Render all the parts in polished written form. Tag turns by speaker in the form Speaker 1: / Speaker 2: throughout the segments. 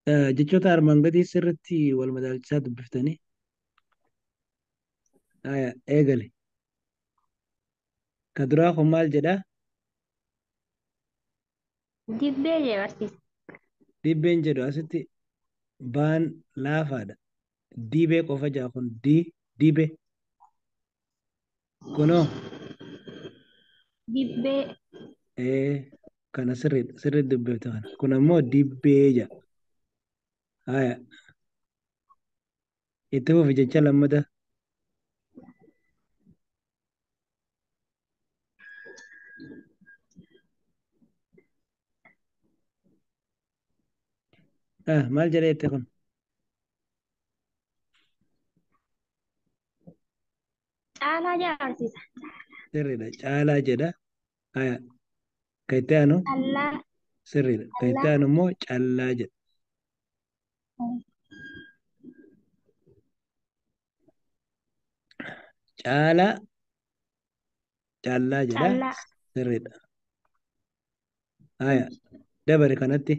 Speaker 1: Jechoota armaan gadii sirriitti wal madaalchisaa dubbiftanii. Haya, eegale. Ka duraa kun maal jedhaa?
Speaker 2: Dibbee jee barsiisa.
Speaker 1: Dibbeen jedhu asitti baan laafaadha. Dibee qofa jaa kun di dibe. Kunoo
Speaker 2: Dibbee.
Speaker 1: Kana sirriidha. Sirriitti dubbifte kana. Kun ammoo dibbee jedha. Haya. Itti fufi jecha lammata. Maal jedhee itti kun?
Speaker 2: Caalaa jaa barsiisa.
Speaker 1: Sirriidha. Caalaa jedha. Haya. Ka itti aanu?
Speaker 2: Callaa.
Speaker 1: Sirriidha. Ka itti
Speaker 2: Callaa.
Speaker 1: aanu immoo callaa jedha. Caalaa callaa jedha.
Speaker 2: Callaa.
Speaker 1: Sirriidha. Haya. Dabare kanatti.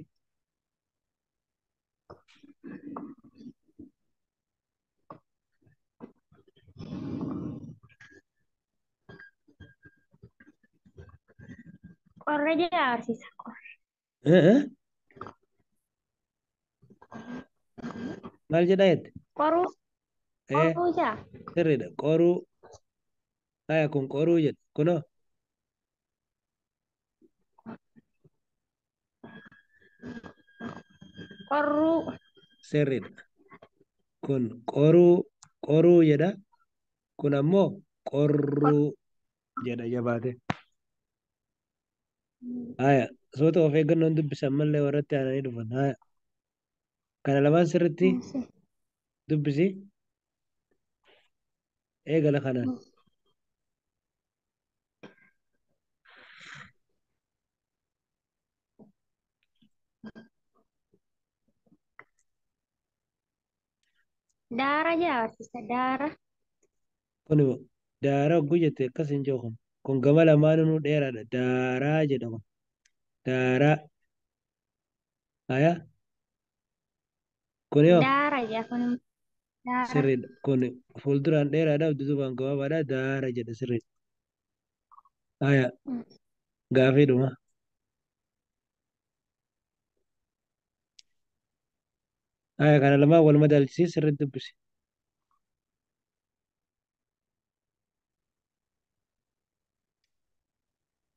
Speaker 2: Qorra jaa barsiisa. Qorra.
Speaker 1: Maal jedhaa jette?
Speaker 2: Qoruu. Qoruu jaa.
Speaker 1: Sirriidha. Qoruu. Haya kun qoruu jedha. Kunoo.
Speaker 2: Qorruu.
Speaker 1: Sirriidha. Kun qoruu qoruu jedha. Kun ammoo qorruu jedha jabaate. Haya. Soota of eeggannoon dubbisan mallee warratti aananii dhufan. Haya. Kana lamaan sirriitti dubbisi. Eegala kanaan.
Speaker 2: Daara jaa barsiisa. Daara.
Speaker 1: Kun daara hogguu jette akkas hin jiru kun. Kun gama lamaanuu dheeraadha. Daaraa jedha kun. Daaraa. Haya. Kun yoo
Speaker 2: Daara jaa kun daara.
Speaker 1: sirriidha. Kun fuulduraan dheeraadha. Dudduubaan gabaabaadha. Daara jedha sirriidha. Haya. Gaafiidhuma. Haya kana lamaan wal madaalchisii sirriitti dubbisi.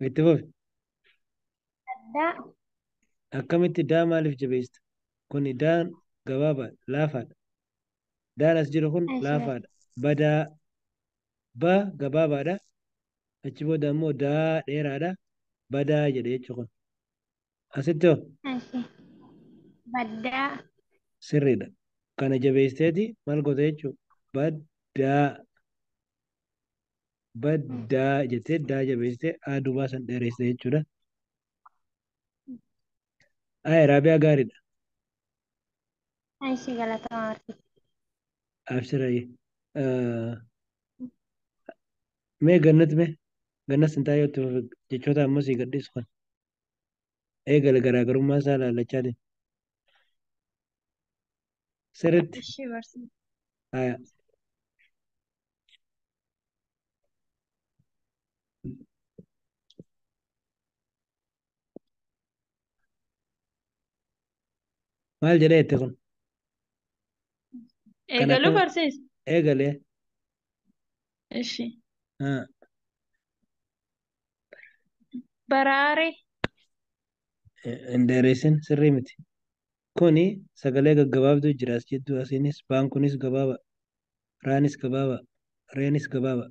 Speaker 1: Itti fufi.
Speaker 2: Addaa.
Speaker 1: Akkamitti daa maaliif jabeessita? Kun daan gabaabaadha. Laafaadha. Daan as jiru kun laafaadha. Badaa ba gabaabaadha. Achi booda ammoo daa dheeraadha. Badaa jedha jechuun kun. Asitti hoo?
Speaker 2: Baddaa.
Speaker 1: Sirriidha. Kana jabeessiteeti maal goota jechuudha? Baddaa. Baddaa jettee daa jabeessitee haa duubaa san dheeressite jechuudha. Aya Raabiyaa gaariidha.
Speaker 2: Ashi galatama barsiisa.
Speaker 1: Abshirayye. Mee gannat mee gannat sintaayoo itti fufi jechoota ammoo sii gadhiisu kan eegale garaagarummaa isaa ilaallachaa deema. Sirriitti.
Speaker 3: Ishee barsiisa.
Speaker 1: Aya. Maal jedhee itti kun? Kan
Speaker 3: Eegaluu
Speaker 1: akkam
Speaker 3: barsiisa.
Speaker 1: eegalee.
Speaker 3: Ishee.
Speaker 1: Haa.
Speaker 3: Baraare.
Speaker 1: Hin dheeressin sirrii miti. Kuni sagalee gaggabaabduu jira as jidduu asiinis baan kunis gabaaba. Raanis gabaaba. Reenis gabaaba.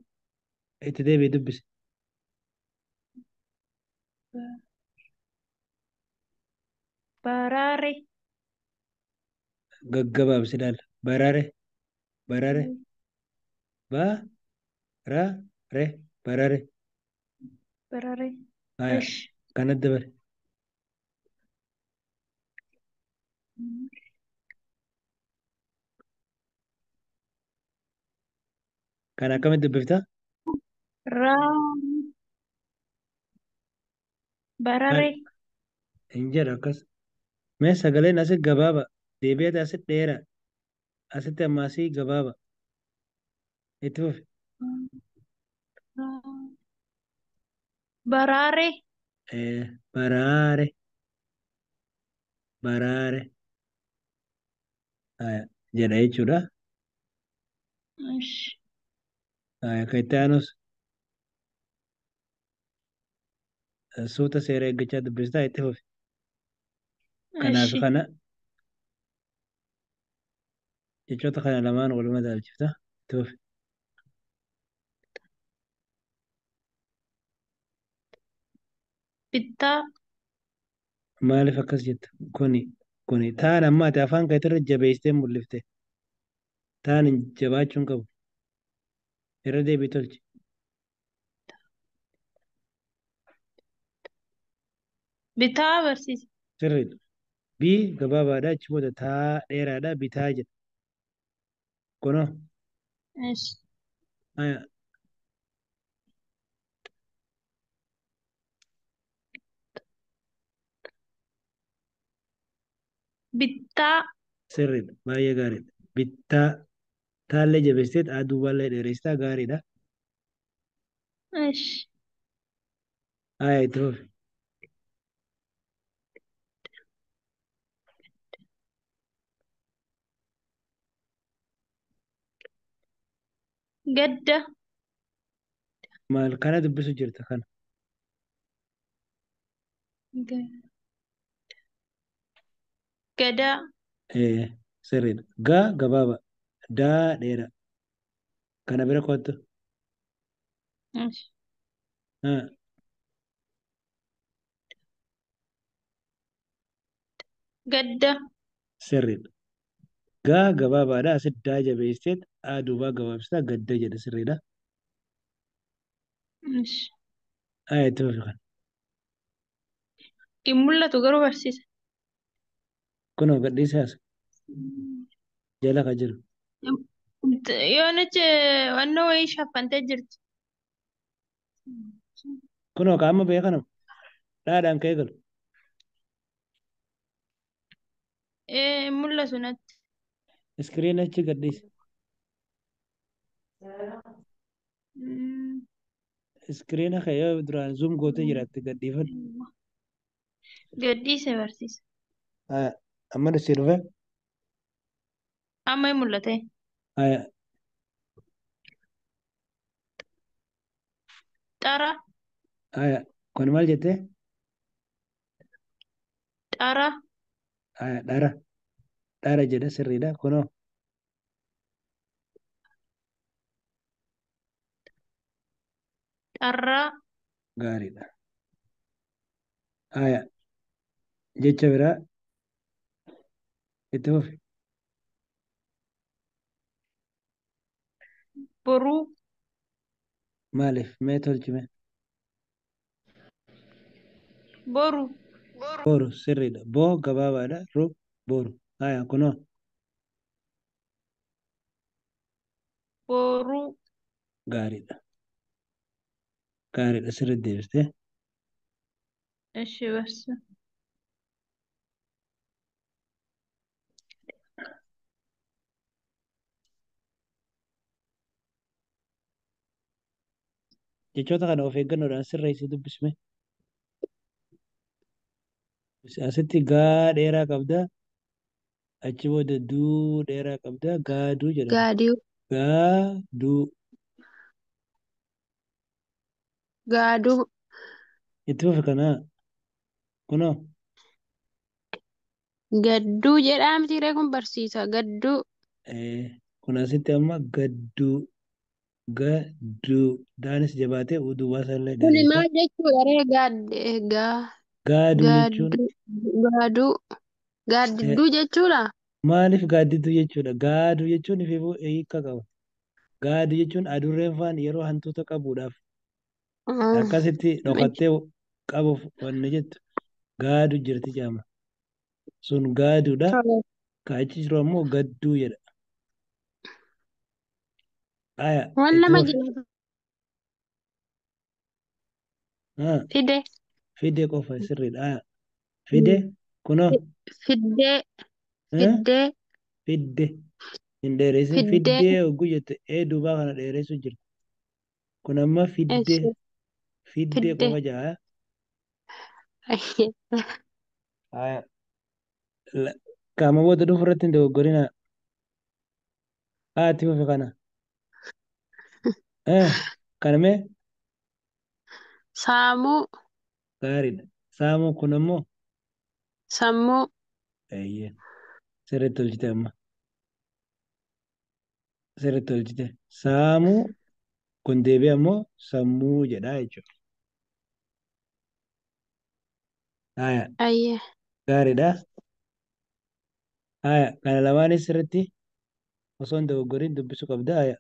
Speaker 1: Itti deebi'i dubbisi.
Speaker 3: Baraare.
Speaker 1: Gaggabaabsi ilaala. Barare. Barare. Ba. Ra. Re. Barare.
Speaker 3: Barare.
Speaker 1: Haya.
Speaker 3: Ish.
Speaker 1: Kanatti dabale. Kana akkamitti dubbifta?
Speaker 3: Raa. Barare.
Speaker 1: Hin jedhu akkas. Mee sagaleen asi gabaaba. Deebi'eeti asitti dheeraa. Asitti ammaasii gabaabaa. Itti fufi.
Speaker 3: Baraare.
Speaker 1: Baraare. Baraare. Haya, jedha jechuudha.
Speaker 3: Ishi.
Speaker 1: Haya, kan itti aanus suuta seera eeggachaa dubbistaa itti fufi. Kanaaf
Speaker 3: Ishi.
Speaker 1: kana jechoota kana lamaan wal madaalchifta. Itti fufi.
Speaker 3: Bittaa.
Speaker 1: Maaliif akkas jetta? Kuni taan amma ati afaan keetirra jabeessitee mul'ifte. Taan hin jabaachuu hin qabu. Irra deebii tolchi.
Speaker 3: Bitaa barsiisa.
Speaker 1: Sirriidha. B gabaabaadha. Achi booda taa dheeraadha. Bitaa jedha. Kunoo.
Speaker 3: Ishi.
Speaker 1: Haya,
Speaker 3: Bittaa.
Speaker 1: sirriidha. Baay'ee gaariidha. Bittaa. Taallee jabeessitee aduu baallee dheeressaa gaariidha.
Speaker 3: Ishi.
Speaker 1: Haya, itti fufi.
Speaker 3: Gadda.
Speaker 1: Maal kana dubbisu jirta kana.
Speaker 3: Gadaa.
Speaker 1: Sirriidha. Gaa gabaabaa. Daa dheeraa. Kana bira kottu.
Speaker 3: Ishi.
Speaker 1: Haa,
Speaker 3: Gadda.
Speaker 1: sirriidha. Gaa gabaabaadha. Asitti daa jabeessitee aduubaa gabaabsitaa gadda jedha sirriidha.
Speaker 3: Ishi.
Speaker 1: Haya, itti fufi kana.
Speaker 3: Hin mul'atu garuu barsiisa.
Speaker 1: Kunoo gadhiisee as jala ka jiru.
Speaker 3: Yoonichi wannoo wayii shaffantee jirti.
Speaker 1: Kunoo ka amma beekanam dhaadhaan ka'ee galu.
Speaker 3: Hin mul'atu natti.
Speaker 1: Iskiriin achi gadhiise. Iskiriina kee yoo duraan zoom gootee jiraatte gadhiifadhu.
Speaker 3: Gadhiise barsiisa.
Speaker 1: Haya, amma si dhufe.
Speaker 3: Amma hin mul'ate.
Speaker 1: Haya,
Speaker 3: Xara.
Speaker 1: haya, kun maal jettee?
Speaker 3: Xara.
Speaker 1: Haya, dhara. Dhara jedha sirriidha. Kunoo
Speaker 3: Xarraa.
Speaker 1: gaariidha. Haya, jecha biraa itti fufi.
Speaker 3: Boruu.
Speaker 1: Maaliif? Mee tolchime?
Speaker 3: Boru.
Speaker 1: Boru sirriidha. Boo gabaabaadha. Ru boru. Haya, kunoo
Speaker 3: Boruu.
Speaker 1: gaariidha. Gaariidha sirriitti deebistee.
Speaker 3: Ishi barsiisa.
Speaker 1: Jechoota kana of eeggannoodhaan sirreessii dubbisme. Asitti gaa dheeraa qabda. Achi booda duu dheeraa qabda. Gaaduu jedhama.
Speaker 4: Gaaduu.
Speaker 1: Gaaduu.
Speaker 4: Gaaduu.
Speaker 1: Itti fufi kanaa. Kunoo
Speaker 4: Gadduu jedhaa mitiiree kun barsiisa. Gadduu.
Speaker 1: Kun asitti amma gadduu. Gadduu. Daanis jabaatee duwwaa isaallee
Speaker 4: Kuni
Speaker 1: dheeressa.
Speaker 4: maal jechuudha ree? Gaa
Speaker 1: Gaaduu jechuun
Speaker 4: gaaddu gaaduu gaaddidduu jechuudha.
Speaker 1: maaliif gaaddidduu jechuudha? Gaaduu jechuun ififuu hiika qaba. Gaaduu jechuun adurreen faan yeroo hantuuta qabuudhaaf akkasitti dhokattee qabuuf wanni jettu gaadu jirti jedhama. Sun gaaduudha. Ka achi jiru ammoo gadduu jedha. Aya,
Speaker 4: Waan
Speaker 1: itti
Speaker 4: lama
Speaker 1: fufi.
Speaker 4: jira.
Speaker 1: Haa,
Speaker 4: Fide.
Speaker 1: fide qofa sirriidha. Aya, fide kunoo
Speaker 4: Fiddee. Fiddee.
Speaker 1: Fidde. Hin dheeressin.
Speaker 4: Fiddee.
Speaker 1: Fiddee hogguu jette ee duubaa kana dheeressu jirti. Kun amma fidde.
Speaker 4: Eshi.
Speaker 1: Fiddee
Speaker 4: Fidde.
Speaker 1: qofa jaa.
Speaker 4: Ayyee.
Speaker 1: Haya. Qaama booda dhufu irratti hin dogoggorinaa. Haa itti fufi kana. Kana mee
Speaker 4: Saamuu.
Speaker 1: gaariidha. Saamuu kun ammoo
Speaker 4: Sammuu.
Speaker 1: eeyyee sirriitti tolchite amma. Sirriitti tolchite. Saamuu kun deebi'ee ammoo sammuu jedha jechuudha. Haya
Speaker 4: Ayyee.
Speaker 1: gaariidha. Haya kana lamaanis sirriitti osoo hin dogoggorin dubbisuu qabda. Haya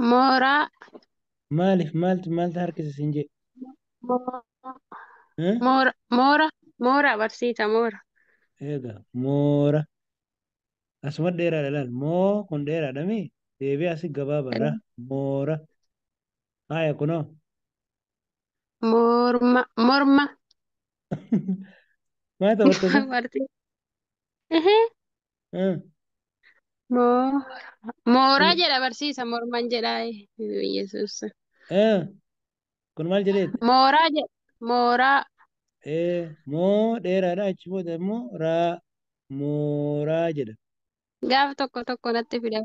Speaker 4: Mooraa.
Speaker 1: maaliif maaltu harkisa siin jedhe?
Speaker 4: Moora. Moora. Moora barsiisa moora.
Speaker 1: Egaa moora. Asuma dheeraadha laal. Moo kun dheeraadha mii? Deebi'ee asi gabaabaadha. Moora. Haya kunoo.
Speaker 4: Morma. Morma.
Speaker 1: Maal taphatta sun?
Speaker 4: Barsiisa. Ehee. Moora. Mooraa
Speaker 1: Kun
Speaker 4: jedha barsiisa morman jedha. Yesuus.
Speaker 1: kun maal jedheet?
Speaker 4: Mooraa jedha. Mooraa.
Speaker 1: Moo dheeraadha achi booda immoo raa mooraa jedha.
Speaker 4: Gaaf tokko tokko natti fida.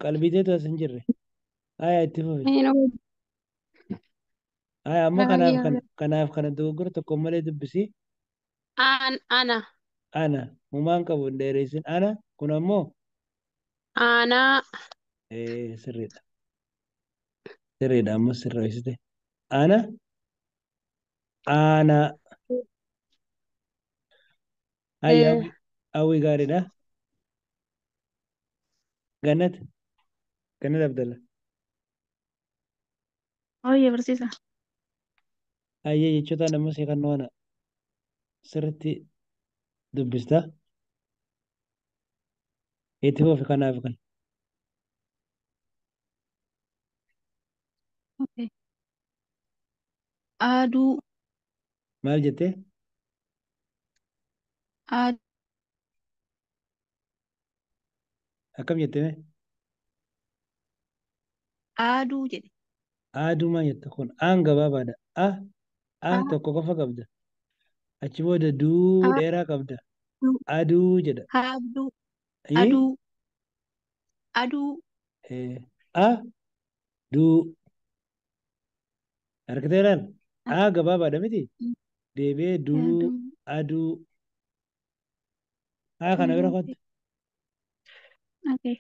Speaker 1: Qalbiiteetu as hin jirre. Haya itti fufi. Haya amma kanaaf kana dogoggora tokko malee dubbisi.
Speaker 4: Aan ana.
Speaker 1: Ana humaan qabu hin dheeressin. Ana kun ammoo
Speaker 4: Aanaa.
Speaker 1: sirriidha. Sirriidha ammas sirreessite. Ana aanaa. Hayya hawwi gaariidha. Gannat Gannat Abdalla.
Speaker 3: Hooyyee barsiisa.
Speaker 1: Hayyee jechoota nama seekannoo kana sirriitti dubbista. Itti fufi kanaaf kana.
Speaker 3: Okay. Aduu.
Speaker 1: Maal jettee? Akkam jettee mee?
Speaker 3: Aduu jedhe.
Speaker 1: Aduu maal jette kun aan gabaabaadha. A a tokko qofa qabda. Achi booda duu dheeraa qabda. Aduu jedha.
Speaker 3: Aduu. Aduu. Aduu.
Speaker 1: A duu. Harkitee ilaal. A gabaabaadha miti? Deebi'ee duu aduu. Haa kana bira kottu.
Speaker 3: Okay.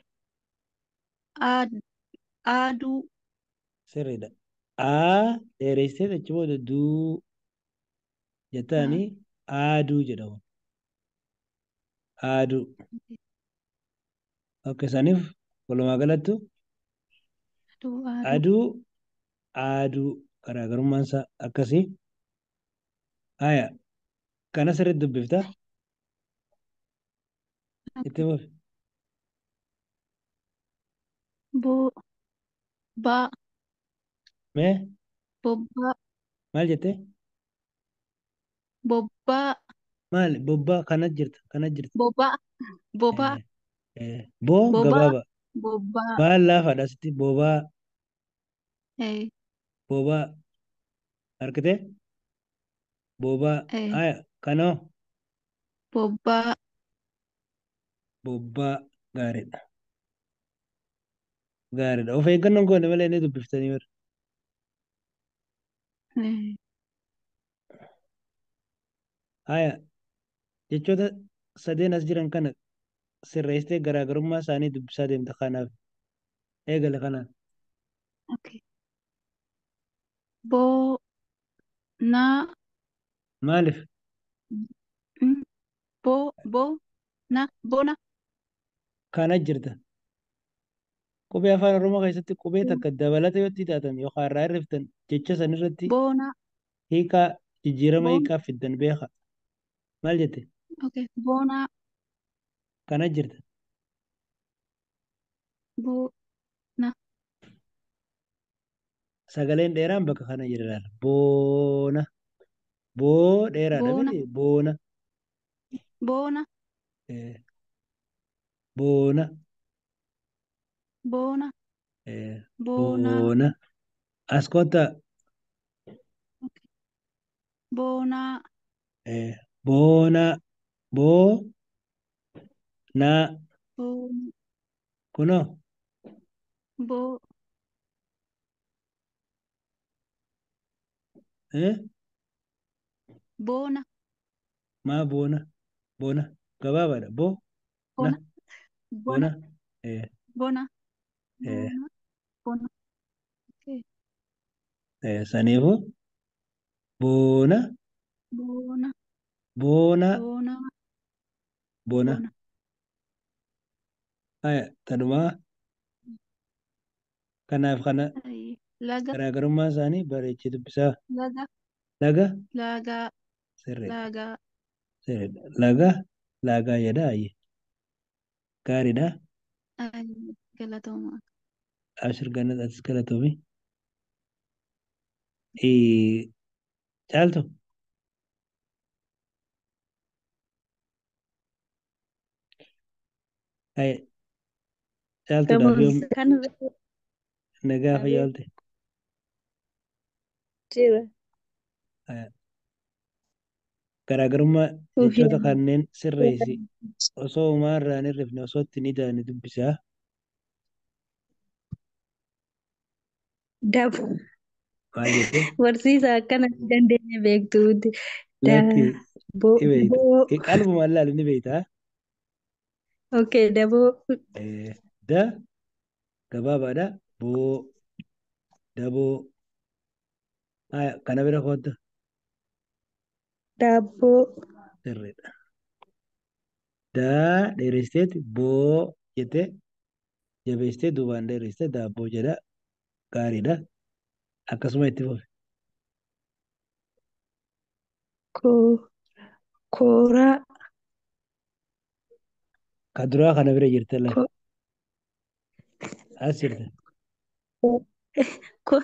Speaker 3: Aduu.
Speaker 1: Sirriidha. A dheeressitee achi booda duu jettaanii aduu jedhamu. Aduu. Akka isaaniif walumaa galattu aduu aduu garaagarummaan isaa akkasii. Haya kana sirriitti dubbifta. Itti fufi.
Speaker 3: Boo. Baa.
Speaker 1: Mee
Speaker 3: Bobbaa.
Speaker 1: maal jettee?
Speaker 3: Bobbaa.
Speaker 1: Maali bobbaa kana jirta kana jirta.
Speaker 3: Bobaa. Bobaa.
Speaker 1: Boo
Speaker 3: Bobaa.
Speaker 1: gabaabaa.
Speaker 3: Bobbaa.
Speaker 1: Baan laafaadha asitti bobaa bobaa harkitee bobaa haya kanoo
Speaker 3: Bobbaa.
Speaker 1: bobbaa gaariidha. Gaariidha. Of eeggannoon goone malee inni dubbiftanii bara. Haya jechoota sadeen as jiran kana sirreessitee garaagarummaa isaanii dubbisaa deemta kanaaf eegale kanaan.
Speaker 3: Okay. Boo. Naa.
Speaker 1: Maaliif?
Speaker 3: Boo. Boo. Na. Bona.
Speaker 1: Kana jirta. Qubee afaan Oromoo keessatti qubee takka dabalata yoo itti taatan yookaan irraa hirriftan jecha san irratti
Speaker 3: Bona.
Speaker 1: hiikaa jijjiirama
Speaker 3: Bona.
Speaker 1: hiikaa fiddan beeka. Maal jette?
Speaker 3: Okay. Bona.
Speaker 1: Kana jirta.
Speaker 3: Bo. Na.
Speaker 1: Sagaleen dheeraan bakka kana jira laala. Boona. Boo dheeraadha
Speaker 3: Boona.
Speaker 1: miti boona.
Speaker 3: Boona.
Speaker 1: Eh, boona.
Speaker 3: Boona.
Speaker 1: Eh,
Speaker 3: Boonaa.
Speaker 1: boona. As kottaa.
Speaker 3: Okay. Boonaa.
Speaker 1: Eh, boona. Boo. Naa.
Speaker 3: Boona.
Speaker 1: Kunoo.
Speaker 3: Boo.
Speaker 1: Eh?
Speaker 3: Boona.
Speaker 1: Maa boona. Boona. Gabaabaadha. Boo. Na.
Speaker 3: Bona. Bona.
Speaker 1: Boona. Eh,
Speaker 3: Bona.
Speaker 1: eh,
Speaker 3: Boona. Bona. Okay.
Speaker 1: eh, saniifuu boona.
Speaker 3: Boona.
Speaker 1: Boona.
Speaker 3: Boonaa.
Speaker 1: Bona.
Speaker 3: Bona.
Speaker 1: Haya, tanumaa kanaaf kana
Speaker 3: Ayy. Laga.
Speaker 1: garaagarummaa isaanii bareechee dubbisaa.
Speaker 3: Laga.
Speaker 1: Laga
Speaker 3: Laagaa.
Speaker 1: sirriidha.
Speaker 3: Laagaa.
Speaker 1: Sirriidha. Laga laagaa jedha. Ayyi. Gaariidha.
Speaker 3: Ayy. Galatoomaa.
Speaker 1: Abshir gannat atis galatoomi. Eh, Caaltu. Haya, caaltuudhaaf yoom
Speaker 5: Kan
Speaker 1: nagaa fayyaa oolte?
Speaker 5: jira.
Speaker 1: Haya, garaagarummaa jechoota kanneen sirreessi. Osoo homaa irraa hin hirrifne osoo itti ni daane dubbisaa.
Speaker 5: Dabo.
Speaker 1: Maal jette?
Speaker 5: Barsiisa akkana dandeenye beektuuti.
Speaker 1: Lakki
Speaker 5: Dabo.
Speaker 1: ni beekta.
Speaker 5: Boo.
Speaker 1: Qalbumaan ilaalu ni beekta.
Speaker 5: Okay, daboo.
Speaker 1: Eh, da gabaabaadha. Boo daboo. Haya, kana bira kootta.
Speaker 5: Daabboo.
Speaker 1: Sirriidha. Daa dheeresteeti boo jettee jabeessitee duubaan dheeressite daabboo jedha. Gaariidha. Akkasuma itti fufi.
Speaker 5: Koo. Kooraa.
Speaker 1: Ka duraa kana bira jirte laal.
Speaker 5: Ko.
Speaker 1: As jirte.
Speaker 5: Ko.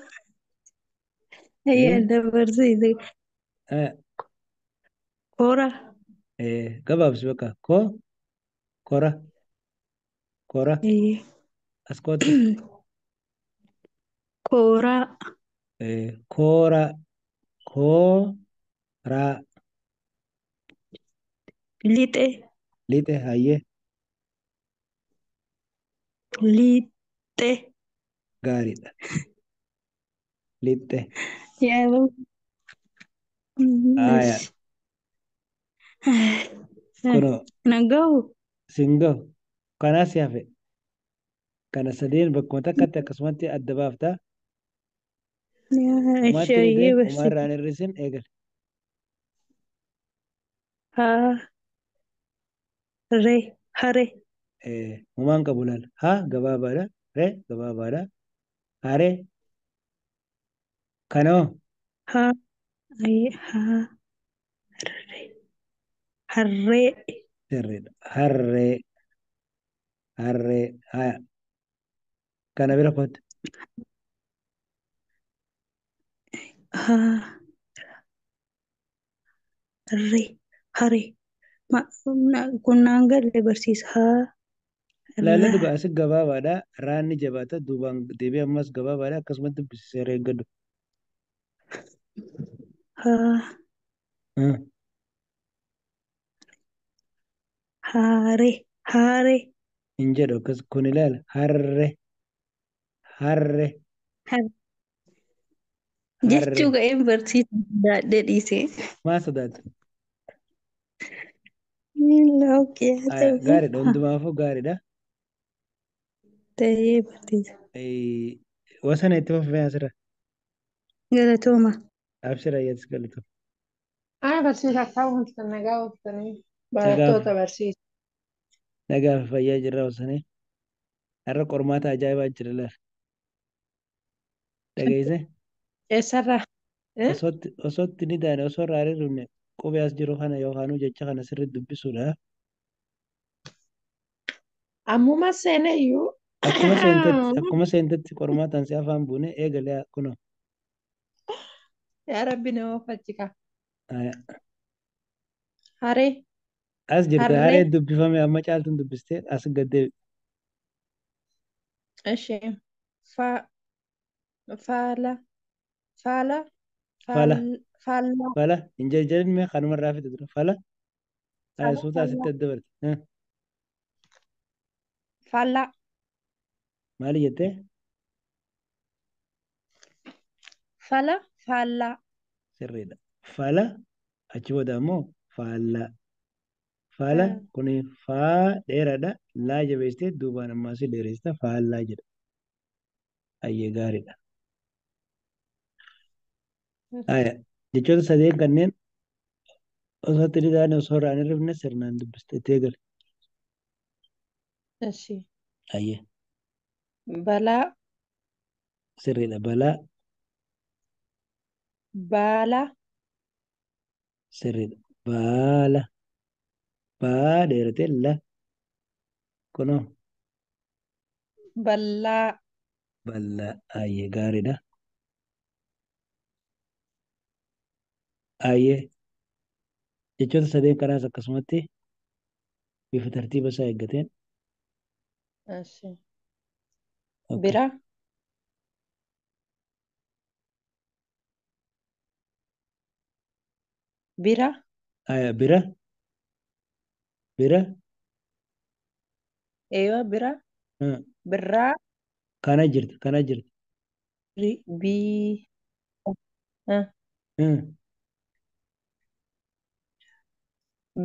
Speaker 1: Eh?
Speaker 5: Ayyaana barsiisa.
Speaker 1: Haya,
Speaker 5: Kooraa.
Speaker 1: eh, gabaabsi bakka. Koo kora kora as kootta.
Speaker 5: Kooraa.
Speaker 1: Eh, koora kooraa
Speaker 5: Lixee.
Speaker 1: lixe hayyee
Speaker 5: Lixee.
Speaker 1: gaariidha. Lixe.
Speaker 5: Yaa.
Speaker 1: Haya, kunoo
Speaker 5: Naga'u.
Speaker 1: singoo kanas hafe. Kana sadeen bakkuma takkatti akkasumatti adda baaftaa.
Speaker 5: Yaa
Speaker 1: Homaatti ni
Speaker 5: isheeyyee
Speaker 1: ta'in homaa
Speaker 5: barsiisa.
Speaker 1: irraa hin hir'isin eegale.
Speaker 5: Haa. Re. Hare.
Speaker 1: Eh, homaan qabu laal. Ha gabaabaadha. Re gabaabaadha. Haree kanoo
Speaker 5: Haa. Ayee. Haa. Re. Harree.
Speaker 1: sirriidha. Harree harree haya kana bira kootta.
Speaker 5: Haa. Re. Hare. Ma. Kun naan galle barsiisa. Haa.
Speaker 1: Laallee
Speaker 5: Ra.
Speaker 1: dhugaa asi gabaabaadha. Raan ni jabaata. Duubaan deebi'ee ammas gabaabaadha. Akkasumatti dubbisiisee eeggadhu.
Speaker 5: Haa.
Speaker 1: Hmm.
Speaker 5: Haare. Haare.
Speaker 1: Hin jedhu akkas kun ilaala. Harree harree
Speaker 5: Har. Jechuu
Speaker 1: harree
Speaker 5: ga'een barsiisa. Daadhee dhiisee.
Speaker 1: maa sodaata?
Speaker 5: Looqii haa
Speaker 1: Haya
Speaker 5: ta'u.
Speaker 1: gaariidha. Hundumaafuu gaariidha.
Speaker 5: Ta'ee barsiisa.
Speaker 1: Eh, wasana itti fufee asirra.
Speaker 5: Galatooma.
Speaker 1: Abshira ayyatis galatu.
Speaker 6: Ana barsiisa akka wantoota nagaa ooltanii
Speaker 1: Nagaa
Speaker 6: barattoota barsiisa.
Speaker 1: nagaa fi fayyaa jirra wasanii. Har'a qormaata ajaa'ibaa jira laal. Dhageesse
Speaker 6: Eessarraa? Eh?
Speaker 1: osootti ni taane osoo irraa hir'ifne qubee as jiru kana yookaan jecha kana sirriitti dubbisuudha.
Speaker 6: Ammuma seeneyyuu.
Speaker 1: Akkuma seentetti qormaataan si afaan buune eegalee kunoo
Speaker 6: Yaa Rabbi nama uffachika.
Speaker 1: Aya.
Speaker 5: Haree.
Speaker 1: As jirta
Speaker 5: Harree.
Speaker 1: hareen dubbifame amma caaltuun dubbistee as gad deebi.
Speaker 5: Ishi. Fa faala faala
Speaker 1: Fala
Speaker 5: faal faallaa
Speaker 1: fala hin jarjarin mee kanuma irraa fide dura fala. Aya
Speaker 5: fala
Speaker 1: suuta asitti
Speaker 5: faallaa
Speaker 1: adda barte.
Speaker 5: Faallaa
Speaker 1: Maali jettee?
Speaker 5: Fala faallaa
Speaker 1: Sirriidha. Fala achi booda ammoo faallaa. Faala kuni faa dheeraadha. Laa jabeessitee duubaan ammaas dheeressita faallaa jedha. Ayyee gaariidha. Aya jechoota sadeen kanneen osoo itti ta'an osoo irraa hin hirrifne sirnaan dubbiste itti eegale.
Speaker 5: Ishi.
Speaker 1: Ayyee
Speaker 5: Balaa
Speaker 1: sirriidha. Balaa
Speaker 5: baala
Speaker 1: sirriidha. Baala baa dheeratee la kunoo
Speaker 5: bal'aa
Speaker 1: bal'aa. Ayyee gaariidha. Ayyee jechoota sadeen kanaas akkasumatti bifa tartiiba isaa eeggateen.
Speaker 5: Ishi.
Speaker 1: Okay.
Speaker 5: Bira bira
Speaker 1: Aya bira bira
Speaker 5: eewa bira birraa
Speaker 1: kana jirti kana jirti.
Speaker 5: Bii ah,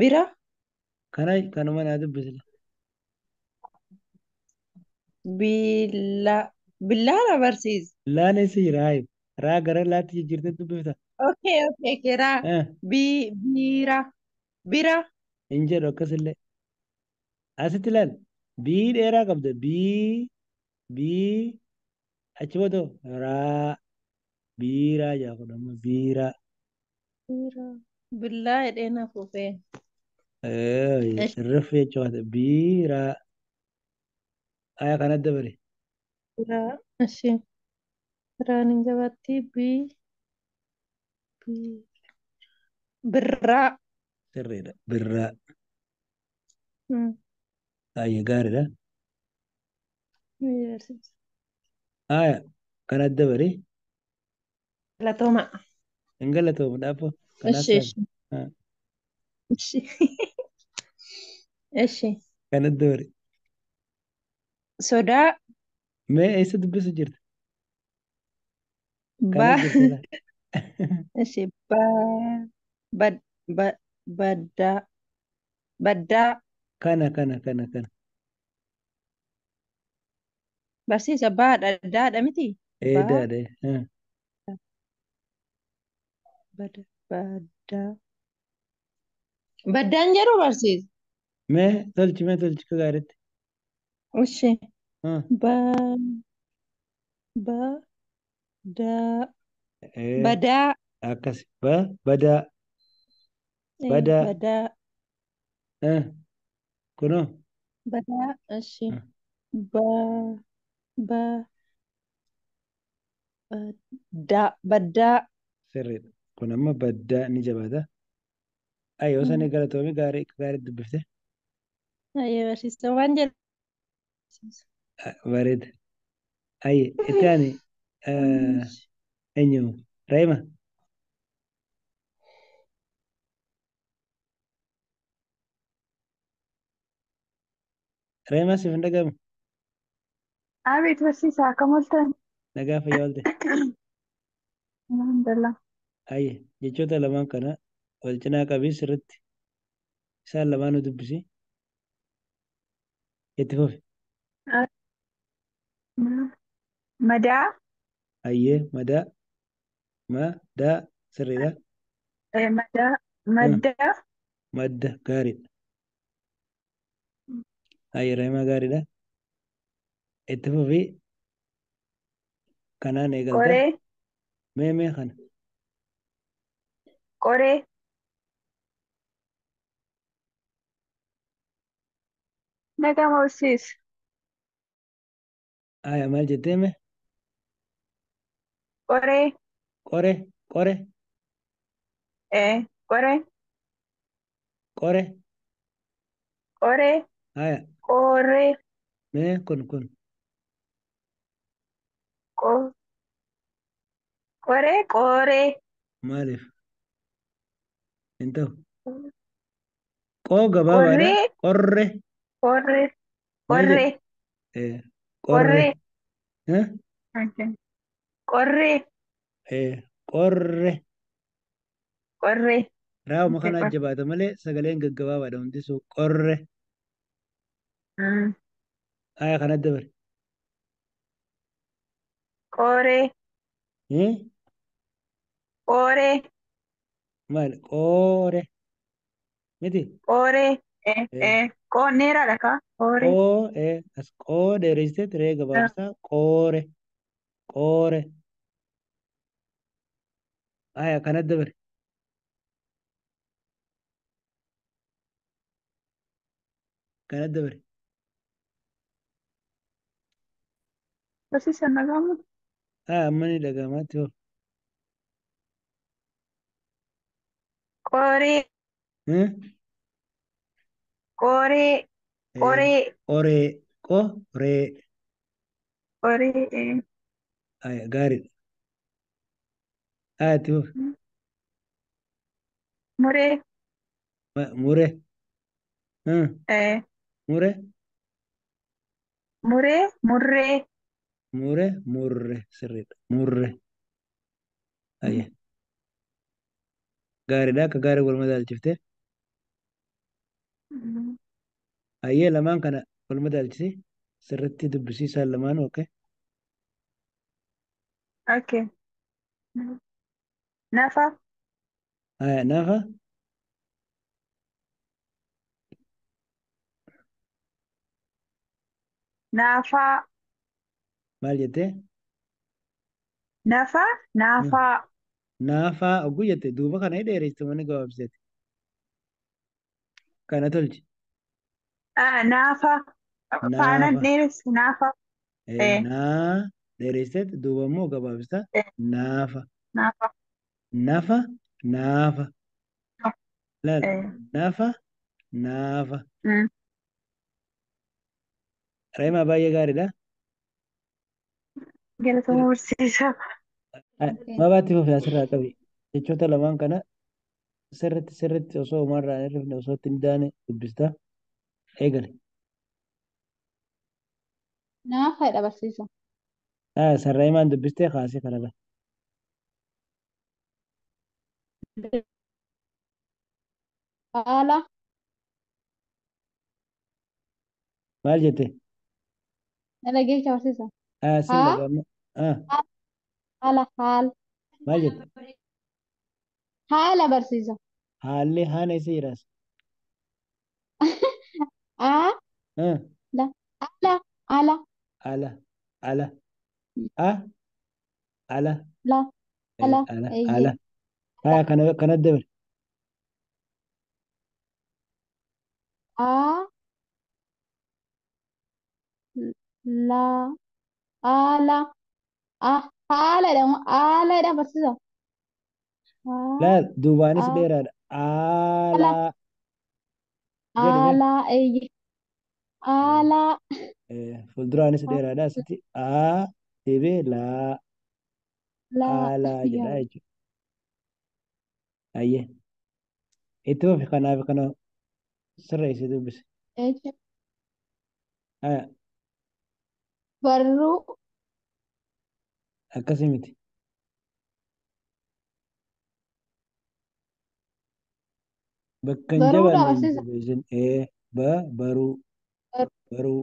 Speaker 5: bira
Speaker 1: Kana kanuma naa dubbisle.
Speaker 5: billaa billaadha barsiis.
Speaker 1: Laan eessa jira hayi raa gara laatti jijjiirtee dubbifta.
Speaker 5: Okay, okay, keraa bi biira bira
Speaker 1: Hin jedhu akkasillee. Asitti ilaali. Bii dheeraa qabda. Bii bii achi booda raa biiraa jaa kun amma biiraa.
Speaker 5: Biira billaa jedhee na fuufee. Ishi.
Speaker 1: Rif jechuudha. Biiraa. Aya kana dabale.
Speaker 5: Biraa ishi biraan hin jabaatti bi bi birraa.
Speaker 1: Sirriidha. Birraa. Ayyee gaariidha.
Speaker 5: Barsiisa.
Speaker 1: Aya kana dabale.
Speaker 5: Galatooma.
Speaker 1: Hin galatoomu dhaabbo. Kanaaf
Speaker 5: Ishi
Speaker 1: saal.
Speaker 5: ishi ishi ishi.
Speaker 1: Kana dabale.
Speaker 5: Sodaa
Speaker 1: Mee eessa dubbisu jirta? Kana
Speaker 5: ba
Speaker 1: jirta laa.
Speaker 5: ishi ba bad ba baddaa baddaa
Speaker 1: Kana kana kana kana.
Speaker 5: Barsiisa baadha daadha miti
Speaker 1: Ee
Speaker 5: baa
Speaker 1: daadha.
Speaker 5: bada baddaa baddaan jedhu barsiisa.
Speaker 1: Mee tolchi mee tolchi ka gaariitti.
Speaker 5: Ishi ba ba daa
Speaker 1: Ee
Speaker 5: badaa
Speaker 1: akkas ba badaa badaa
Speaker 5: badaa
Speaker 1: kunoo.
Speaker 5: badaa ishi ba ba baddaa baddaa.
Speaker 1: Sirriidha. Kun amma baddaa ni jabaata. Ayyoo sanii galatoomi gaarii akka gaariitti dubbifte.
Speaker 5: Ayyee barsiisa waan jedhu.
Speaker 1: Bareeda. Ayyee itti aani eenyu Raayima. Raayima siif hin dhagahamu.
Speaker 7: Abeet barsiisaa akkam ooltan?
Speaker 1: Nagaa fayyaa oolte.
Speaker 7: Alhamdulillah.
Speaker 1: Ayyee jechoota lamaan kana wal cinaa qabii sirriitti isaan lamaanuu dubbisi. Itti fufi.
Speaker 7: Madaa
Speaker 1: Ayyee madaa madaa sirriidha.
Speaker 7: Madaa madda
Speaker 1: Madda gaariidha. Ayyee Raayimaa gaariidha. Itti fufi kanaan eegalta.
Speaker 7: Qoree
Speaker 1: Mee mee kana.
Speaker 7: Qoree nagaa barsiisa.
Speaker 1: Aya maal jettee mee?
Speaker 7: Qoree
Speaker 1: Qore qore
Speaker 7: Qoree.
Speaker 1: Qore.
Speaker 7: Qoree.
Speaker 1: Haya.
Speaker 7: Qoree.
Speaker 1: Mee kun kun.
Speaker 7: Qo. Qoree. Qoree.
Speaker 1: Maaliif? Hin ta'u. Qoo gabaabaadha.
Speaker 7: Qorree.
Speaker 1: Qorre.
Speaker 7: Qorree.
Speaker 1: Maal jedhe?
Speaker 7: Qorree.
Speaker 1: Qorre.
Speaker 7: Qorree.
Speaker 1: Eh?
Speaker 7: Okay. Qorree.
Speaker 1: Qorre.
Speaker 7: Qorree.
Speaker 1: Raawuma
Speaker 7: Okay,
Speaker 1: kana
Speaker 7: qorree.
Speaker 1: jabaata malee sagaleen gaggabaabaadha hundisuu. Qorre.
Speaker 7: Mm.
Speaker 1: Haya kana dabale.
Speaker 7: Qoree.
Speaker 1: Eh?
Speaker 7: Qoree.
Speaker 1: Maal? Qoore. Miti?
Speaker 7: Qoree. Eh,
Speaker 1: Eh.
Speaker 7: eh. Qoonneeraadha kaa. Qoree.
Speaker 1: Qoo as qoo dheeressitee ree gabaabsaa qoore. Qoore. Haya kana dabale. Kana dabale.
Speaker 7: Barsiisaan dhaga'amu.
Speaker 1: Haya amma ni dhaga'amaatti hoo.
Speaker 7: Qoree.
Speaker 1: Eh?
Speaker 7: Qoree.
Speaker 1: Eh.
Speaker 7: Qoree.
Speaker 1: Qoree. Qoree.
Speaker 7: Qoree. Eh.
Speaker 1: Haya gaariidha. Haya itti fufi.
Speaker 7: Muree.
Speaker 1: Muree.
Speaker 7: Eh.
Speaker 1: Muree.
Speaker 7: Muree. Murree.
Speaker 1: Muree. Murree. Sirriidha. Murree. Haya gaariidha. Akka gaarii wal madaalchiftee.
Speaker 7: Mm.
Speaker 1: Hayyee lamaan kana wal madaalchisi. Sirriitti dubbisii isaan lamaan okay.
Speaker 7: Okay. Nafa.
Speaker 1: Haya nafa.
Speaker 7: Naafaa.
Speaker 1: Maal jettee?
Speaker 7: Nafa. Naafaa.
Speaker 1: Naafaa oguu jette duuba kana dheeressite manni gabaabseeti. Kana tolchi.
Speaker 7: Ah, naafa. Faanaan
Speaker 1: Naafa.
Speaker 7: dheeresse naafa. Eh,
Speaker 1: Naa dheeressiteet duuba immoo gabaabsita.
Speaker 7: eh,
Speaker 1: Naafa.
Speaker 7: naafa.
Speaker 1: Nafa. Naafa. Laal.
Speaker 7: Eh.
Speaker 1: Nafa. Naafa.
Speaker 7: Mm.
Speaker 1: Reemaa baay'ee gaariidha.
Speaker 7: Galatoomaa barsiisaa.
Speaker 1: Mabaatti fufi asirraa qabi. Jechoota lamaan kana sirriitti sirriitti osoo homaarraa hin hirrifne osoo itti hin daane dubbista. Eegale.
Speaker 3: Naafaadha barsiisa.
Speaker 1: Sarreemaan dubbistee kaasee kanarra.
Speaker 3: Haala.
Speaker 1: Maal jette?
Speaker 3: Na dhageessa barsiisa.
Speaker 1: Siin
Speaker 3: Haa.
Speaker 1: dhaga'ama.
Speaker 3: Haala. Haala.
Speaker 1: Maal jette?
Speaker 3: Haala barsiisa.
Speaker 1: Haalli haala isa jiraas.
Speaker 3: Aa. La. Ala. Ala.
Speaker 1: Ala. Ala. A. Ala.
Speaker 3: La. Ala.
Speaker 1: Ala.
Speaker 3: Eeyyee.
Speaker 1: Ala. Haya kana kana dabale.
Speaker 3: A. La. Ala. Ah. Haala jedhamu. Haala jedhama barsiisa. Haa.
Speaker 1: Laal duubaanis
Speaker 3: A.
Speaker 1: dheeraadha.
Speaker 3: Ala.
Speaker 1: Alaa jedhu mee.
Speaker 3: Ala. Eeyyee. Ala.
Speaker 1: Fuulduraanis dheeraadha. Asitti A deebee laa
Speaker 3: La.
Speaker 1: alaa jedha
Speaker 3: Yaa.
Speaker 1: jechuudha. Hayyee. Itti fufi kanaaf kana sirreessee dubbise.
Speaker 3: Eeyyee.
Speaker 1: Haya
Speaker 3: Barruu.
Speaker 1: akkasii miti. Bakka hin
Speaker 3: Baruudha
Speaker 1: jabaanne hin
Speaker 3: barsiisa.
Speaker 1: jabeessin. Ba baruu baruu.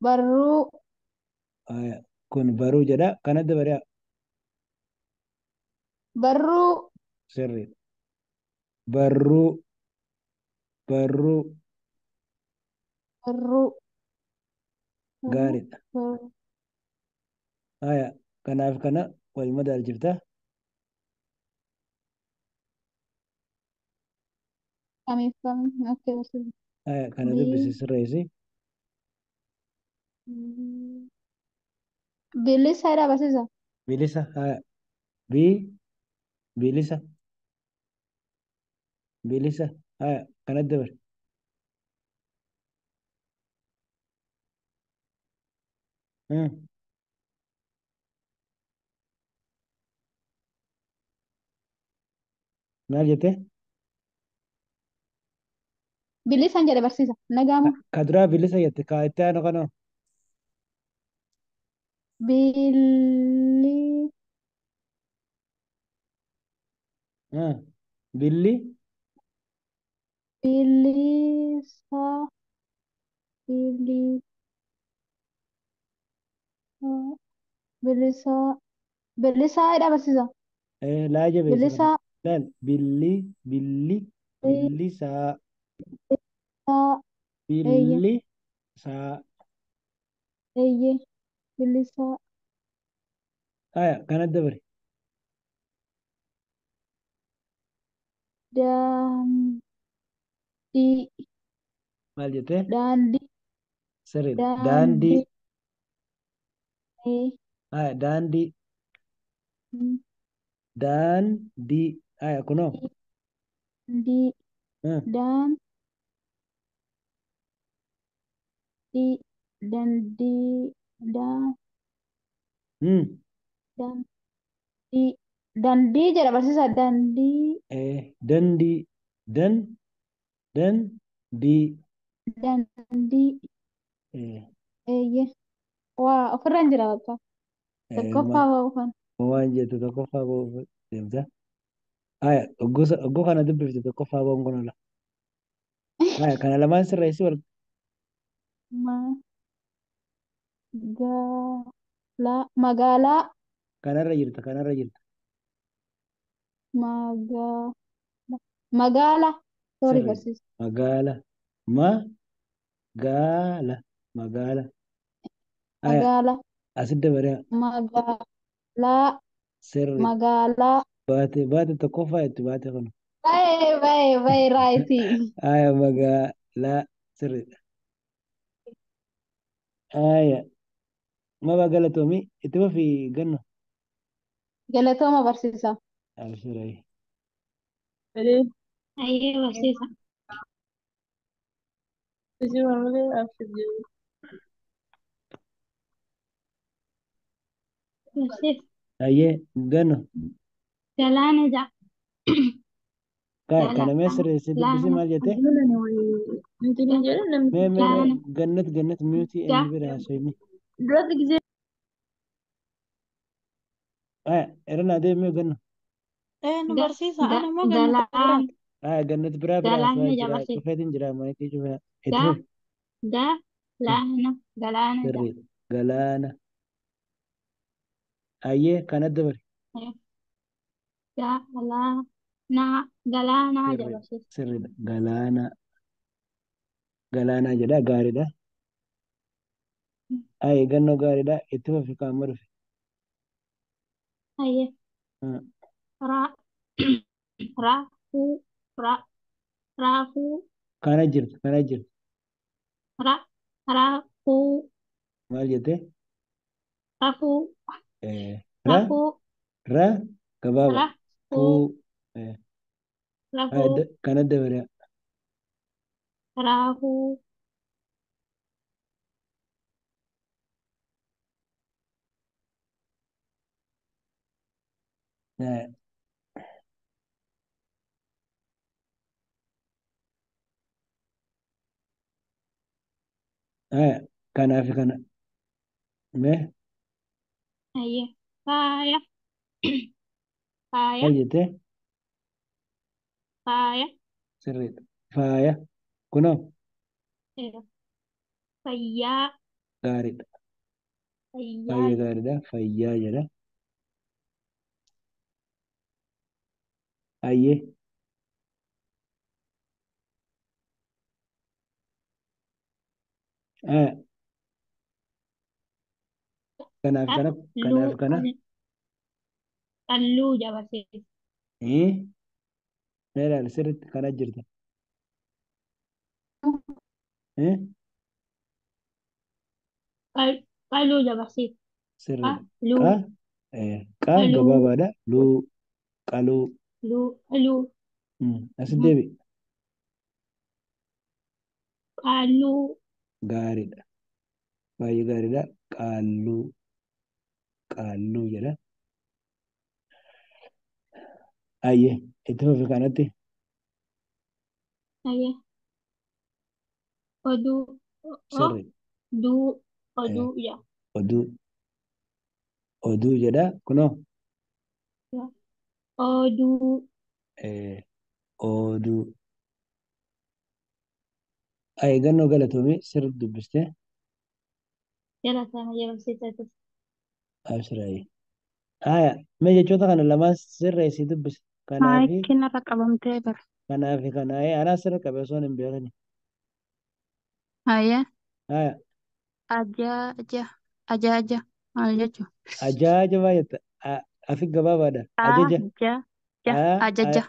Speaker 3: Barruu.
Speaker 1: Haya kun baruu jedha. Kana dabalee
Speaker 3: Barruu.
Speaker 1: sirriidha. Barruu barruu
Speaker 3: Barruu. Barruu.
Speaker 1: gaariidha.
Speaker 3: Barruu.
Speaker 1: Haya kanaaf kana wal madaalchifta.
Speaker 3: Kamiif kamiif okay barsiisa.
Speaker 1: Haya kana
Speaker 3: B.
Speaker 1: dubbisi sirreessi.
Speaker 3: Bilisa jedha barsiisa.
Speaker 1: Bilisa haya. Bi bilisa. Bilisa. Haya, kanatti dabali. Maal jettee?
Speaker 3: Bilisan jedhe barsiisa. Nagaamu.
Speaker 1: Ka duraa bilisa jette ka itti aanu kanoo.
Speaker 3: Billi.
Speaker 1: Billi.
Speaker 3: Bilisa. Bilisa. Bilisa. Bilisaadha barsiisa.
Speaker 1: Laa jabeessi kana.
Speaker 3: Bilisaa.
Speaker 1: Laal billi billi billisaa
Speaker 3: Bilisaa. Eeyyee.
Speaker 1: billisaa.
Speaker 3: Eeyyee. Bilisaa.
Speaker 1: Haya kanatti dabali.
Speaker 3: Daandii.
Speaker 1: Maal jettee?
Speaker 3: Daandii.
Speaker 1: Sirriidha. Daandii.
Speaker 3: Daandii.
Speaker 1: Haya daandii. Daandii. Haya kunoo.
Speaker 3: Daandii. Daandii. Dandii. Dandii. Dandii jedha barsiisa. Dandii.
Speaker 1: Dandii. Dandii.
Speaker 3: Dandii. Eeyyee. Waa ofirraan jira bakka. Tokkoffaa ba'uu kan.
Speaker 1: Waan jettu tokkoffaa ba'uuf deemta. Haya ogguu kana dubbifte tokkoffaa ba'uun kun ola. Haya kana lamaan sirreessi wal.
Speaker 3: Magaalaa. Magaalaa.
Speaker 1: Kanarra jirta kanarra jirta.
Speaker 3: Magaalaa. Magaala. Sorry
Speaker 1: Sirriidha.
Speaker 3: barsiisa.
Speaker 1: Magaala. Magaala. Magaala. Haya
Speaker 3: Magaala.
Speaker 1: asitti dabalee
Speaker 3: Magaalaa.
Speaker 1: sirriidha.
Speaker 3: Magaalaa.
Speaker 1: Baate baate tokkoffaa itti baate kun.
Speaker 3: Baay'ee baay'ee baay'ee raayitii.
Speaker 1: Haya magaalaa sirriidha. Haya maba galatoomii itti fufii ganna.
Speaker 3: Galatooma barsiisa.
Speaker 1: Abshirai.
Speaker 2: Ayyee barsiisa. Barsiisa.
Speaker 1: Ayyee ganna.
Speaker 2: Galaana ja'a.
Speaker 1: Kaya kana mee sirreessi dubbisi
Speaker 2: Galaana.
Speaker 1: maal jettee? Mee mee mee
Speaker 2: Galaana.
Speaker 1: gannat gannat miyuutii
Speaker 2: Ga.
Speaker 1: eenyu bira haasofni. Haya irra deemee ganna.
Speaker 5: Nu
Speaker 2: Ga.
Speaker 5: barsiisa.
Speaker 2: Ga.
Speaker 5: Ana immoo gannata
Speaker 2: Galaana.
Speaker 5: biraati.
Speaker 1: Haya gannat biraa bira
Speaker 2: Galaana
Speaker 1: haasawaa
Speaker 2: ja'a
Speaker 1: jira.
Speaker 2: barsiisa.
Speaker 1: Cufeetiin jira maayikii cufee. Itti
Speaker 2: Ga.
Speaker 1: fufi.
Speaker 2: Ga. Laana. Galaana ja'a.
Speaker 1: Sirriidha. Galaana. Ayyee kana dabali.
Speaker 2: Galaana. Galaanaa ja'a
Speaker 1: Sirriidha.
Speaker 2: barsiisa.
Speaker 1: Sirriidha. Galaana. Galaanaa jedha gaariidha. Ayyee gannoo gaariidha. Itti fufi qaama dhufe.
Speaker 2: Ayyee. Ra. Raafuu. Ra. Raafuu.
Speaker 1: Kana jirtu kana jirtu.
Speaker 2: Ra. Raafuu.
Speaker 1: Maal jettee?
Speaker 2: Rafuu.
Speaker 1: Ra
Speaker 2: Rafuu.
Speaker 1: ra gabaabaa.
Speaker 2: Rafuu.
Speaker 1: Fuu. Haya
Speaker 2: Rafuu.
Speaker 1: kana dabala.
Speaker 2: Raafuu.
Speaker 1: Haya kanaa fi kana. Mee
Speaker 2: Ayyee. Faaya. Faaya.
Speaker 1: maal jettee?
Speaker 2: Faaya.
Speaker 1: Sirriidha. Faaya. Kunoo
Speaker 2: Fayyaa.
Speaker 1: gaariidha.
Speaker 2: Fayyaa.
Speaker 1: Baay'ee gaariidha. Fayyaa jedha. Ayyee. Haya kanaaf kana kanaaf
Speaker 2: Qalluu.
Speaker 1: kana.
Speaker 2: Qalluu ja'a barsiisa.
Speaker 1: Mee ilaali sirriitti kana jirta.
Speaker 2: Qaluu ja'a barsiisa.
Speaker 1: Sirriidha.
Speaker 2: Qaluu.
Speaker 1: Qa qa
Speaker 2: Qaluu.
Speaker 1: gabaabaadha. Luu qaluu
Speaker 2: Luu. Qaluu.
Speaker 1: Asitti deebi'i.
Speaker 2: Qaalluu.
Speaker 1: Gaariidha. Baay'ee gaariidha. Qaalluu. Qaalluu jedha. Ayyee itti fufi kanatti.
Speaker 2: Ayyee. Oduu. O.
Speaker 1: Sirri.
Speaker 2: Duu. Oduu jedha.
Speaker 1: Oduu. Oduu jedha. Kunoo.
Speaker 2: Oduu.
Speaker 1: Oduu. Eeggannoo galatoomii sirriitti dubbistee.
Speaker 2: Jalatama barsiisaa.
Speaker 1: Abshiraayi. Haya, mee jechoota kana lamaan sirreessii dubbisi. Kanaa fi
Speaker 5: Maayikiin irra qabamtee bara.
Speaker 1: kanaa fi kanaa anaa sirra qabe osoo hin beekani.
Speaker 5: Hayyee.
Speaker 1: Haya,
Speaker 5: Ajaja. Ajaja. Maal jechuun?
Speaker 1: ajaaja baay'ata. Afi gabaabaadha. Ajaja.
Speaker 5: Ajaja.
Speaker 1: A
Speaker 5: Ajaja.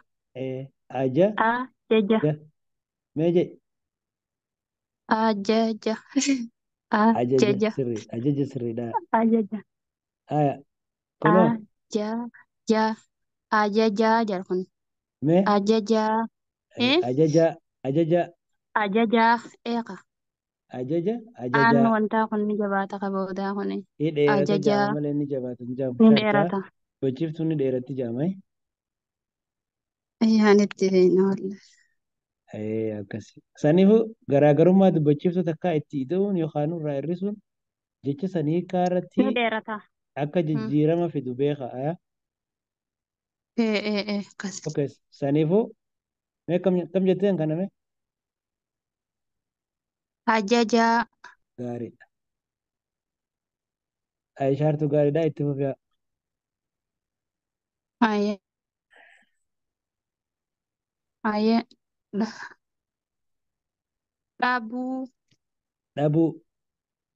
Speaker 1: aja
Speaker 5: Ajaja.
Speaker 1: ja. Mee jedhi.
Speaker 5: Ajaja.
Speaker 1: Ajaja
Speaker 5: Ajaja.
Speaker 1: sirrii. Ajaja sirriidha.
Speaker 5: Ajaja.
Speaker 1: Haya, kunoo
Speaker 5: Ajaja. Ajaja jedha kun.
Speaker 1: mee
Speaker 5: Ajaja.
Speaker 1: Ajaja ajaja
Speaker 5: Ajaja. Eeqa.
Speaker 1: ajaja
Speaker 5: Aan
Speaker 1: ajaja.
Speaker 5: wantaa kun ni jabaata qaboodaa kun.
Speaker 1: Ni dheerata
Speaker 5: Ajaja.
Speaker 1: jaama malee ni jabaata hin jaamu.
Speaker 5: Ni
Speaker 1: Shartaa
Speaker 5: dheerata.
Speaker 1: gochiftuun ni dheeratti jaama.
Speaker 4: Ayyaan itti feena wallahi.
Speaker 1: Akkasi. Saniifuu garaagarummaa dubbachiiftuu takkaa itti ida'uun yookaan irraa hir'isuun jecha sanii hiikaa irratti
Speaker 5: Ni dheerata.
Speaker 1: akka jijjiirama fidu beeka.
Speaker 5: Akkas.
Speaker 1: Okay. Saniifuu mee kam jetteen kana mee?
Speaker 5: Ajaja.
Speaker 1: Gaariidha. Aishaartu gaariidha itti fufi.
Speaker 5: Hayyee. Hayyee. Dhabuu.
Speaker 1: Dhabuu.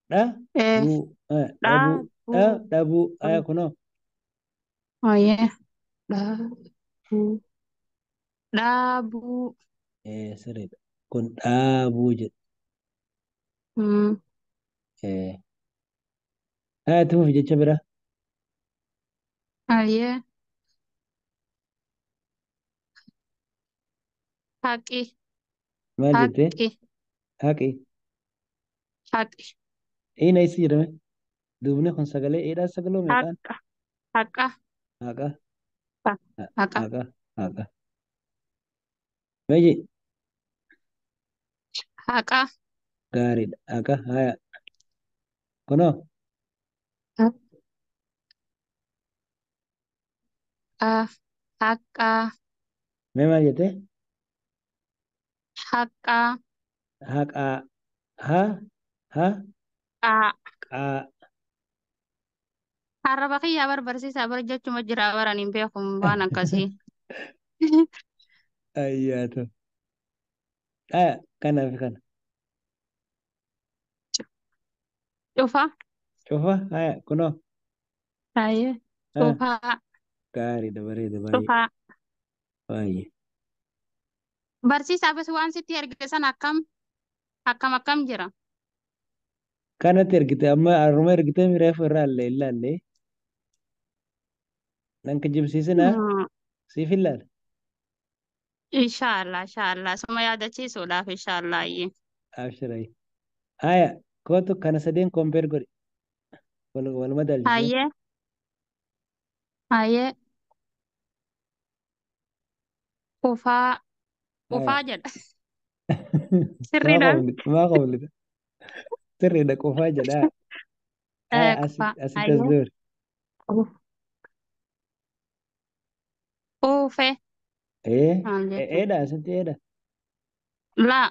Speaker 1: Dhabuu. Dhabuu.
Speaker 5: Dhabuu.
Speaker 1: Dhabuu. Aya kunoo.
Speaker 5: Hayyee. Dhabuu. Dhabuu.
Speaker 1: Sirriidha. Kun dhaabuu jedha. Aya itti fufi jecha biraa.
Speaker 5: Hayyee. Haqi.
Speaker 1: Maal jettee?
Speaker 5: Haqi.
Speaker 1: Haqi.
Speaker 5: Haqi.
Speaker 1: Ina isi jedhame. Duubni kun sagalee eedhaa sagaloo meeqaan?
Speaker 5: Haqa. Haqa.
Speaker 1: Haqa.
Speaker 5: Haqa.
Speaker 1: Haqa. Haqa. Meeji
Speaker 5: Haqa.
Speaker 1: gaariidha. Haqa. Haya. Kunoo.
Speaker 5: Haqa. Haqa.
Speaker 1: Mee maal jettee?
Speaker 5: Haqa.
Speaker 1: Haqaa. Ha. Ha.
Speaker 5: Qaa.
Speaker 1: Qaa.
Speaker 5: Arraba kiyyaa bar barsiisaa bar jechuma jira baran hin beeku waan akkasii.
Speaker 1: Ayyaatu. Haya. Kanaa fi kana.
Speaker 5: Cufa.
Speaker 1: Cufa. Haya. Kunoo.
Speaker 5: Hayyee. Cufaa.
Speaker 1: Gaariidha. Bareeda. Baay'ee.
Speaker 5: Cufaa.
Speaker 1: Baay'ee.
Speaker 5: Barsiisaa bas waan sitti erge sana akkam akkam akkam jira.
Speaker 1: Kanatti ergite amma haruma ergitee reefu irraa illee ilaalle. Nan kijibsiisinaa siif ilaala.
Speaker 5: Inshaallah inshaallah suma yaadachiisuudhaaf inshaallah ayyee.
Speaker 1: Abshirayi. Haya. Kootu kana sadeen compare godhi. Wal madaalchisee.
Speaker 5: Hayyee. Hayyee. Kufaa.
Speaker 1: Haya.
Speaker 5: Kufaa jedha.
Speaker 1: Maa
Speaker 5: Sirriidhaan.
Speaker 1: qoflita? Maa qoflita? Sirriidha qofaa jedha. Haya
Speaker 5: Kufaa.
Speaker 1: asitti as
Speaker 5: Hayyee.
Speaker 1: duri.
Speaker 5: Quufe. Maal jechuudha?
Speaker 1: Eedha asitti eedha.
Speaker 5: La.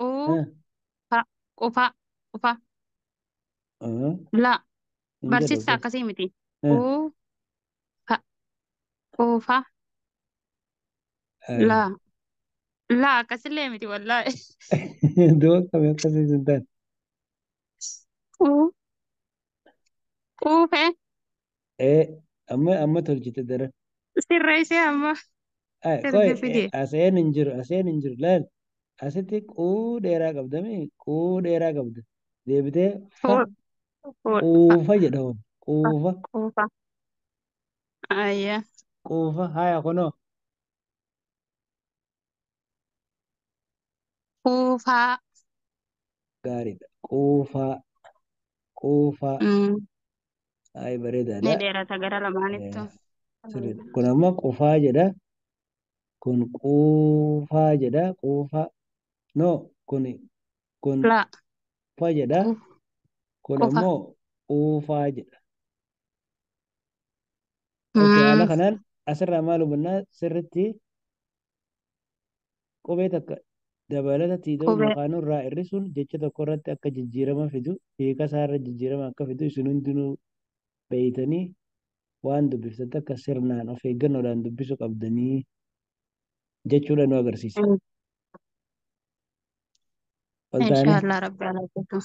Speaker 5: Uufa. Qufa. Qufa. La.
Speaker 1: Hin jedhu
Speaker 5: Barsiisaa
Speaker 1: akkas.
Speaker 5: akkasii miti. Uufa. Quufa. La. La akkasillee miti wallaahi.
Speaker 1: Du'a akkamii akkasii hin taane.
Speaker 5: Quufe.
Speaker 1: Amma tolchite daran.
Speaker 5: Sirreessee amma
Speaker 1: Qoy
Speaker 5: sirbi fide.
Speaker 1: aseen hin jiru aseen hin jiru laal asitti quu dheeraa qabda mi quu dheeraa qabda deebitee fa
Speaker 5: Fuudha.
Speaker 1: quufa jedha kun quufa
Speaker 5: Quufa. Ayya.
Speaker 1: quufa haya kunoo.
Speaker 5: Quufaa.
Speaker 1: Gaariidha. Quufaa. Quufaa.
Speaker 5: Mm.
Speaker 1: Ay
Speaker 5: Ni
Speaker 1: bareedaadha.
Speaker 5: dheerata gara lamaanittu.
Speaker 1: Sirriidha. Kun ammoo qufaa jedha. Kun quufaa jedha. Quufaa. No, kun
Speaker 5: Laa.
Speaker 1: qufa jedha. Kun
Speaker 5: Qufa.
Speaker 1: ammoo quufaa jedha. Okay, haala
Speaker 5: Mm.
Speaker 1: kanaan asirraa maal hubannaa sirriitti qubee takka dabalata tiida'uun
Speaker 5: Qubee.
Speaker 1: yookaan irraa hir'isuun jecha tokko irratti akka jijjiirama fidu hiika isaa irra jijjiirama akka fidu isin hundinuu beeytanii waan dubbiftan akka sirnaan of eeggannoodhaan dubbisuu qabdanii jechuudha nu agarsiisa.
Speaker 5: Mm.
Speaker 1: Ol taane
Speaker 5: Inshaallah rabbi ala jedhu.